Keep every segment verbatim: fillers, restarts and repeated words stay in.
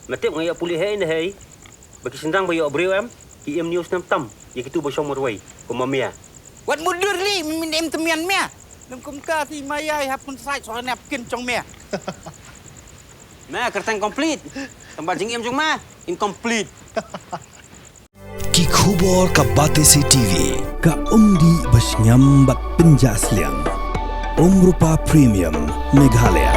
Me tip nga ïoh pule hei ne hei. Ba ki shynrang ba ïoh briew em, ki im news nam tam ïa kitu ba shong marwei kum ma mia. Wat mutdur li, min im temian mia. Lem kumta ti ma ïai hap kun sait soal ne ap kin chong mia. Me kyrteng complete. Tang ba jingim jong me incomplete. Ki khubor ka Batesi T V. Ka umdih ba shngiam bad pynjah sliang. Umrupa Premium Meghalaya.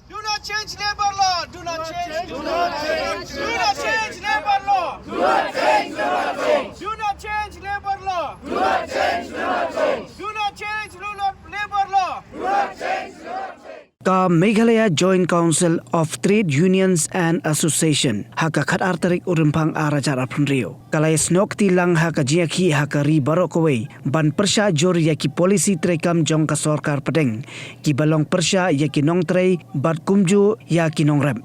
Do not change labor law. Do not change. Do not change. Do not change labor law. Do not change. Do not change. Do not change labor law. Do not change. Do not change. Do not change labor law. Do not change. Do not change. Ka Meghalaya Joint Council of Trade Unions and Association ha ka khatar tarik u Rymphang ar hajar arphew hynriew ka la ïasnoh kti lang ha ka jingïakhih ha ka ri baroh kawei ban pyrshah jur ïa ki polisi treikam jong ka sorkar pdeng kiba long pyrshah ïa ki nongtrei bad kumjuh ïa ki nongrep.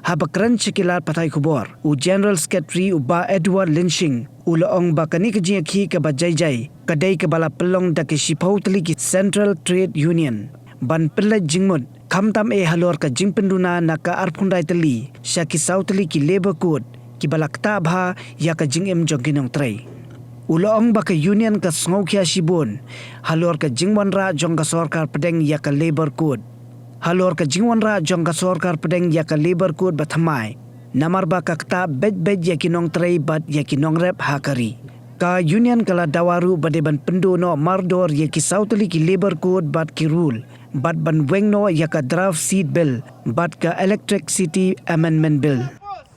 Haba kren sha ki lad pathai khubor, u General Secretary u Bah Edward Lyngshing u la ong ba kane ka jingïakhih kaba jai jai ka dei kaba la pynlong da ki shiphew tylli ki Central Trade Union ban pynleit jingmut, khamtam eh halor ka jingpynduna na ka arphew khyndai tylli sha ki saw tylli ki Labour Code kiba la ktah bha ïa ka jingim jong ki nongtrei. U la ong ba ka Union ka sngewkhia shibun halor ka jingwanrah jong ka sorkar pdeng ïa ka Labour Code. Halor ka jingwanrah jong ka sorkar pdeng ïa ka Labour Code ba thymmai, namar ba ka ktah beit beit ïa ki nongtrei bad ïa ki nongrep ha ka ri. Ka Union ka la dawa ruh ba dei ban pynduh noh mardor ïa ki saw tylli ki Labour Code bad ki rule bad ban weng noh ïa ka Draft Seat Bill bad ka Electricity Amendment Bill.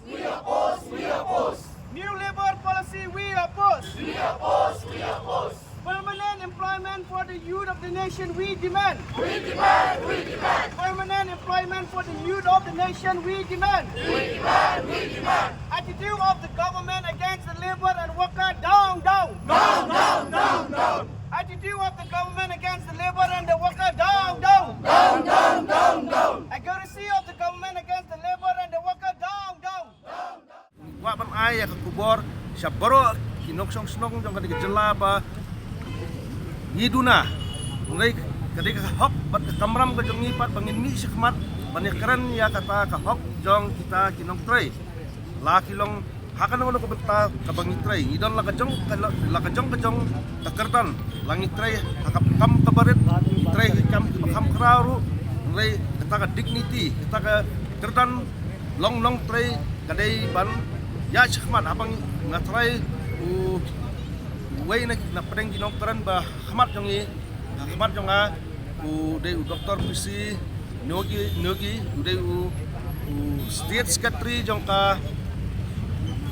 We oppose, we oppose. New Labour policy, we oppose. We oppose, we oppose. Permanent employment for the youth of the nation, we demand. We demand, we demand. Permanent employment for the youth of the nation, we demand. We demand, we demand. Attitude of the government against the labour and worker, down, down. Down, down, down, down. Attitude of the government against the labour and the worker, down, down. Down, down, down, down. Aggressive of the government against the labour and the worker, down, down. Kwah ban ai ïa ka khubor sha baroh ki nongshong shnong jong kane ka jylla ba ngi duna. Hynrei ka dei ka hok bad ka kamram ka jong ngi pat ba ngin mih shakhmat ban ïakren ïa kata ka hok jong kita ki nongtrei. La ki long ha kano kano ka bynta kaba ngi trei, ngi don la ka jong ka, la ka jong ka jong ka kyrdan, la ngi trei ha ka kam kaba rit, ngi trei ha ka kam kaba kham khraw ruh. Hynrei kata ka dignity, kata ka kyrdan long nongtrei ka dei ban ïaid shakhmat. Haba nga trai u, uwei na, na pdeng ki nongkren ba ha khmat jong ngi, ha khmat jong nga, u dei u Doctor P C Neogi, Neogi, u dei u, u State Secretary jong ka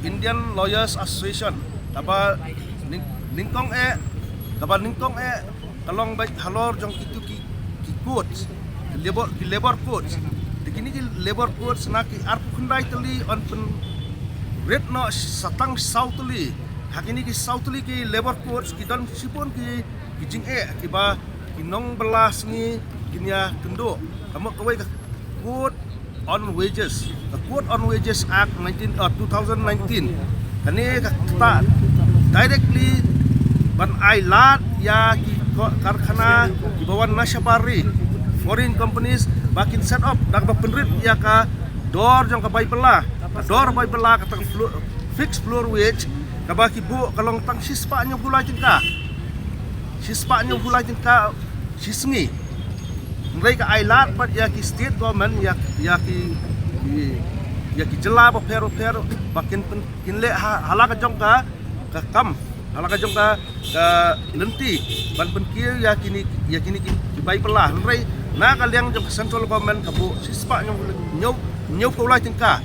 Indian Lawyers Association. Kaba nyng-, nyngkong eh, kaba nyngkong eh ka long beit halor jong kitu ki, ki codes, ki labour, ki labour codes. Te kine ki labour codes na ki arphew khyndai tylli yn pynrit noh sa tang saw tylli. Ha kine ki saw tylli ki labour codes ki don shibun ki, ki jingeh kiba ki nongbylla sngi kin ïakynduh. Ka mut kawei ka Code on Wages. Ka Code on Wages Act nineteen, uh, two thousand nineteen. Kane ka ktah directly ban ai lad ïa ki ko-, karkhana kiba wan na shabar ri, foreign companies, ba kin set up da kaba pynrit ïa ka dor jong ka bai bylla. Ka dor bai bylla, kata ka flo-, fixed floor wage, kaba ki buh ka long tang shispah hynñiewphew lai tyngka. Shispah hynñiewphew lai tyngka shi sngi. Hynrei ka ai lad pat ïa ki state government, ïa, ïa ki, ki, ïa ki jylla bapher bapher ba kin pyn-, kin leh ha, ha la ka jong ka, ka kam, ha la ka jong ka, ka lynti ban pynkiew ïa kine, ïa kine ki, ki bai bylla. Hynrei na ka liang jong ka central government ka buh shispah hynñiew, hynñiew, hynñiewphew lai tyngka.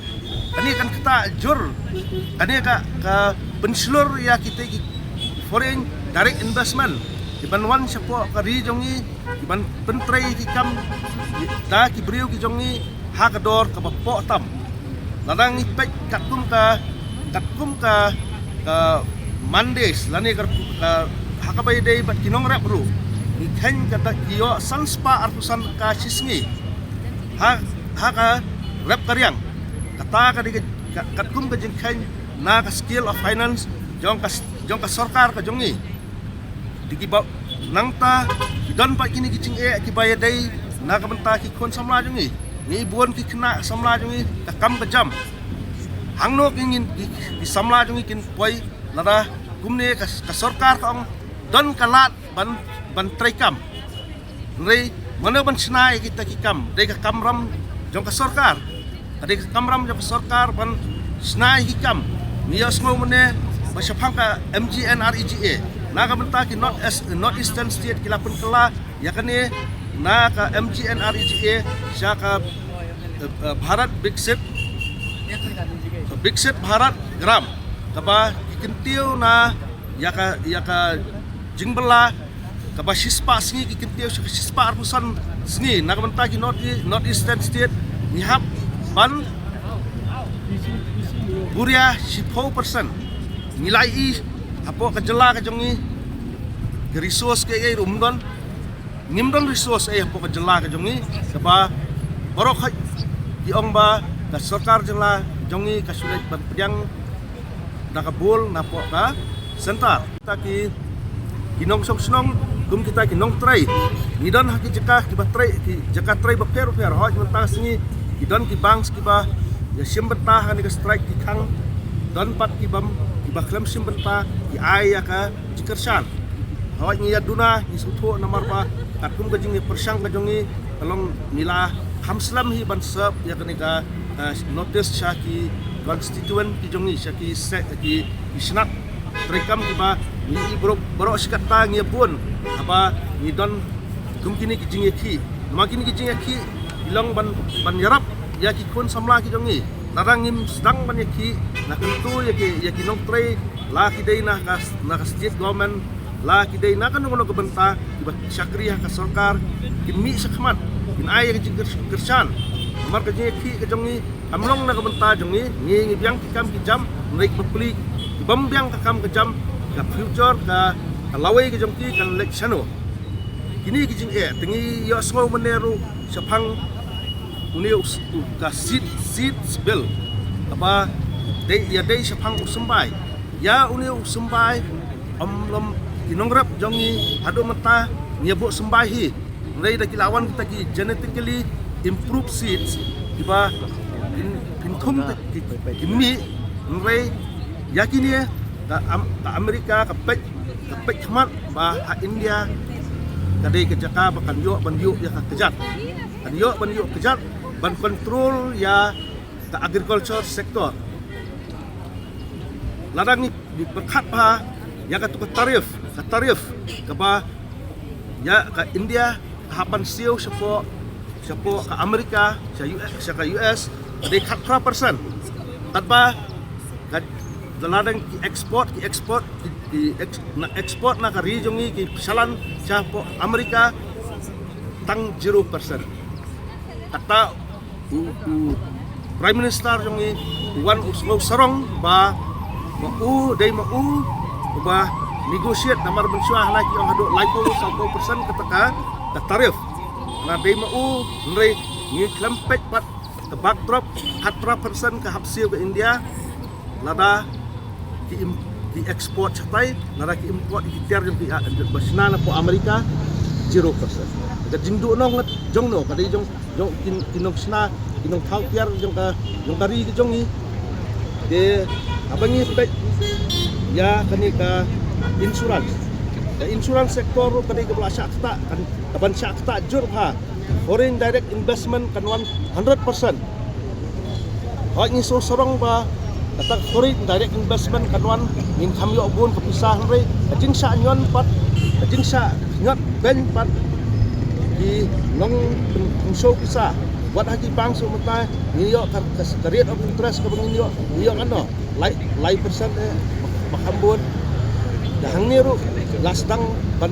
Kane kan ktah jur, kane ka, ka pynshlur ïa kita ki foreign direct investment kiban wan shapoh ka ri jong ngi, kiban pyntrei ki kam da ki briew ki jong ngi ha ka dor kaba poh tam. Lada ngi peit katkum ka, katkum ka, ka Mondays lane ka, ka, ha kaba ïadei bad ki nongrep ruh, ngi kheiñ ka da ki ïoh san spah arphew san ka shi sngi. Ha, ha ka rep ka riang. Kata ka dei ka, ka, katkum ka jingkheiñ na ka scale of finance jong ka, jong ka sorkar ka jong ngi. Te kiba nangta ki don pat kine ki jingeh kiba ïadei Na ka bynta ki khun samla jong ngi, ngi bun ki khynnah samla jong ngi, ka kam ka jam. Hangno ki ngin ki, ki samla jong ngi kin poi lada kumne ka, ka sorkar ka ong don ka lad ban, ban trei kam. Hynrei mano ban shna ïa kita ki kam? Dei ka kamram jong ka sorkar. Ka dei ka kamram jong ka sorkar ban shna ïa ki kam. Ngi ïohsngew mynne ba shaphang ka M G N R E G A, na ka bynta ki North East, North Eastern State ki la pynkylla ïa kane na ka M G N R E G A sha ka, eh, eh, Bharat Viksit, Viksit Bharat Gram, kaba ki kyntiew na ïa ka, ïa ka jingbylla kaba shispah sngi, ki kyntiew sha ka shispah arphew san sngi. Na ka bynta ki North, North Eastern State ngi hap ban buria shiphew percent. Ngi la ïohi hapoh ka jylla ka jong ngi, ka resource kaei ruh ym don. Ngim don resource ei hapoh ka jylla ka jong ngi, kaba baroh khoit ki ong ba ka sorkar jylla jong ngi ka shu leit ban pdiang da ka bul napoh ka centre. Kita ki, ki nongshong shnong, kum kita ki nongtrei, ngi don ha ki jaka kiba trei, ki jaka trei bapher bapher. Hooid, mynta ka sngi ki don ki banks kiba ïa shim bynta ha kane ka strike ki khang. Don pat ki bym, kiba khlem shim bynta, ki ai ïa ka jingkyrshan. Hooid, ngi ïa duna, ngi sngewthuh namar ba katkum ka jingïapyrshang ka jong ngi, ka long ngi la kham slem hi ban serve ïa kane ka, eh, notice sha ki constituent ki jong ngi, sha ki se-, ki, ki shnat treikam kiba ngi, i baroh, baroh shi katta ngi ïa bun haba ngi don kum kine ki jingïakhih. Namar kine ki jingïakhih ki long ban, ban ïarap ïa ki khun samla ki jong ngi. Lada ngim sdang ban ïakhih, nga kyntu ïa ki, ïa ki nongtrei, la ki dei na ka, na ka state government, la ki dei na kano kano ka bynta, kiba shakri ha ka sorkar, kin mih shakhmat, kin ai ïa ka jingkyr-, kyrshan. Namar ka jingïakhih ka jong ngi kam long na ka bynta jong ngi, ngi, ngi biang ki kam ki jam, hynrei ki bapli ki bym biang ka kam ka jam, ka future, ka, ka lawei ka jong ki kan leit shano. Kine ki jingeh, te ngi ïohsngew mynne ruh shaphang une u s-, u ka seat, seats bill. Kaba dei, ïa dei shaphang u symbai. Ïa une u symbai, ym lum, ki nongrep jong ngi haduh mynta ngi ïa buh symbai hi. Hynrei da ki la wan kita ki genetically improved seeds, kiba kin, kin thung ki, ki, ki mih, hynrei ïa kine ka Am-, ka America ka peit, ka peit khmat ba ha India ka dei ka jaka ba kan ïoh ban ïuh ïa ka kjat. Kan ïoh ban ïuh kjat ban control ïa ka agriculture sector. Lada ngi, ngi pyrkhat bha ïa katu ka tariff, ka tariff kaba ïa ka India ka hap ban siew shapoh, shapoh ka America, sha U S, sha ka U S, dei khatphra percent. Katba ka, lada ki export, ki export, ki, ki ex-, na export na ka ri jong ngi ki shalan shapoh America tang zero percent. Kata u, u Prime Minister jong ngi u wan u sngew sarong ba, ba u dei ma u uba negotiate namar mynshuwa hana ki ong haduh laiphew sawphew percent kata ka, ka tariff. Na dei ma u, hynrei ngi khlem peit pat ka backdrop, khatphra percent ka hap siew ka India. Lada ki im-, ki export shatai, lada ki import ki tiar jong ki, ah, ba shna napoh America, zero percent. Ka jingduh nong ngat jong no, ka dei jong, jong ki, ki nongshna, ki nongthaw tiar jong ka, jong ka ri ka jong ngi. Te haba ngi peit ïa kane ka insurance, ka insurance sector ruh ka dei kaba la shah ktah, kan, kaban shah ktah jur bha. Foreign direct investment kan wan hundred percent. Hooid, ngi sngewsarong ba kata foreign direct investment kan wan, ngin kham ïoh bun ka pisa, hynrei ka jingshah ñion pat, ka jingshah ñiot beiñ pat ki nongpynshow pisa. Wat ha ki bank shu mynta ngi ïoh ka, ka, ka rate of interest kaba ngin ïoh, ngi ïoh katno? Lai, lai percent, eh, ba kham bun. Te hangne ruh la sdang ban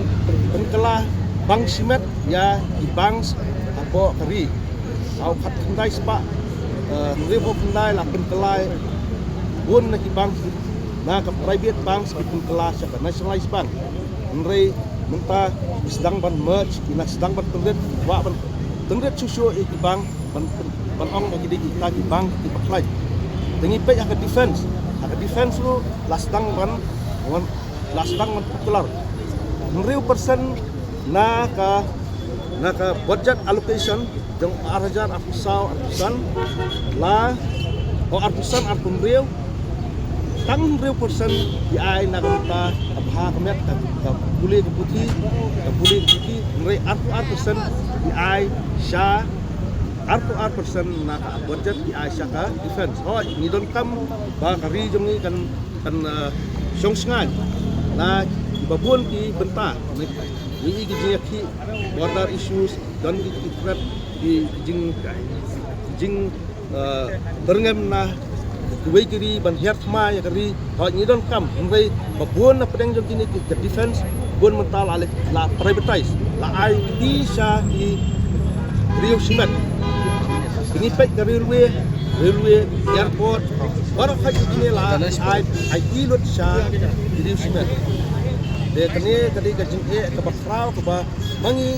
pynkylla bank shimet ïa ki banks hapoh ka ri. Haw khatkhyndai spah, eh, hynriewphew khyndai la pynkylla bun na ki bank, na ka private banks ki pynkylla sha ka nationalized bank. Hynrei mynta ki sdang ban merge, ki na sdang ban pynrit, kwah ban pynrit shuh shuh ïa ki bank, ban, ban ong ba ki dei kita ki bank kiba khlaiñ. Te ngi peit ha ka defense, ha ka defense ruh la sdang ban, ban, la sdang ban pynkylla. Hynriew percent na ka Na ka budget allocation jong ar hajar arphew saw arphew san la, o arphew san arphew hynriew, tang hynriew percent ki ai na ka bynta ka bha ka met, ka, ka pule ka puthi, ka pule ka puthi, hynrei arphew ar percent ki ai sha, arphew ar percent na ka budget ki ai sha ka defense. Hooid, ngi donkam ba ka ri jong ngi kan, kan, eh, shong shngaiñ na kiba bun ki bynta. Ngi i ki jingïakhih border issues, don ki, ki threat, ki jing, jing, eh, byrngem na kiwei ki ri ban hiar thma ïa ka ri. Hooid, ngi donkam, hynrei ba bun na pdeng jong kine ki, ki defense, bun mynta la, la privatize, la ai ti sha ki riew shimet. Ngi peit ka railway, railway, airport, baroh kine la ai, ai ti lut sha ki riew shimet. Te kane ka dei ka jingeh kaba khraw kaba ma ngi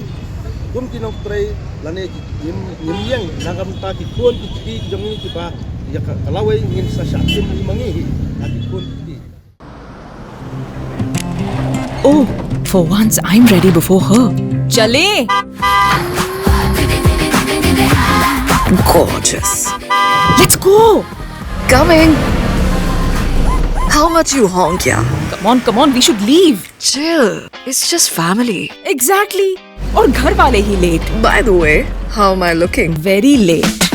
kum ki nongtrei lane ki, ngim, ngim ïeng na ka bynta ki khun ki kti jong ngi kiba ïa ka, ka lawei ngin sa shah tim ïa ma ngi hi, ha ki khun ki kti. Oh, for once I'm ready before her. Chale. Gorgeous. Let's go. Coming. How much you honk, yeah? Come on, come on, we should leave. Chill. It's just family. Exactly. और घर वाले ही late. By the way, how am I looking? Very late.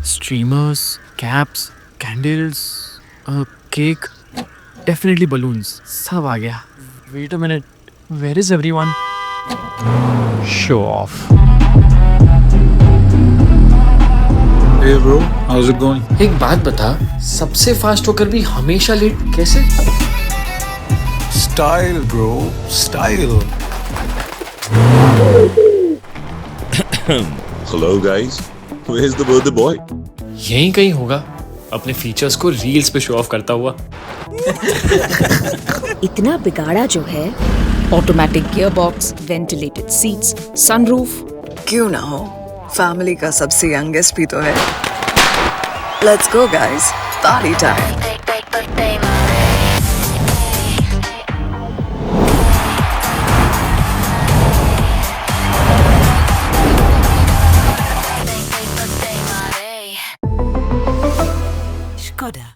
Streamers, caps, candles, a cake, definitely balloons. सब आ गया. Wait a minute. Where is everyone? Show off. Hey bro, how's it going? एक बात बता, सबसे फास्ट होकर भी हमेशा लेट कैसे? Style bro, style. Hello guys, where's the birthday boy? यहीं कहीं होगा, अपने फीचर्स को रील्स पे शो ऑफ करता हुआ. इतना बिगाड़ा जो है. Automatic gearbox, ventilated seats, sunroof. क्यों ना हो, फैमिली का सबसे यंगेस्ट भी तो है. Let's go guys, party time. Skoda.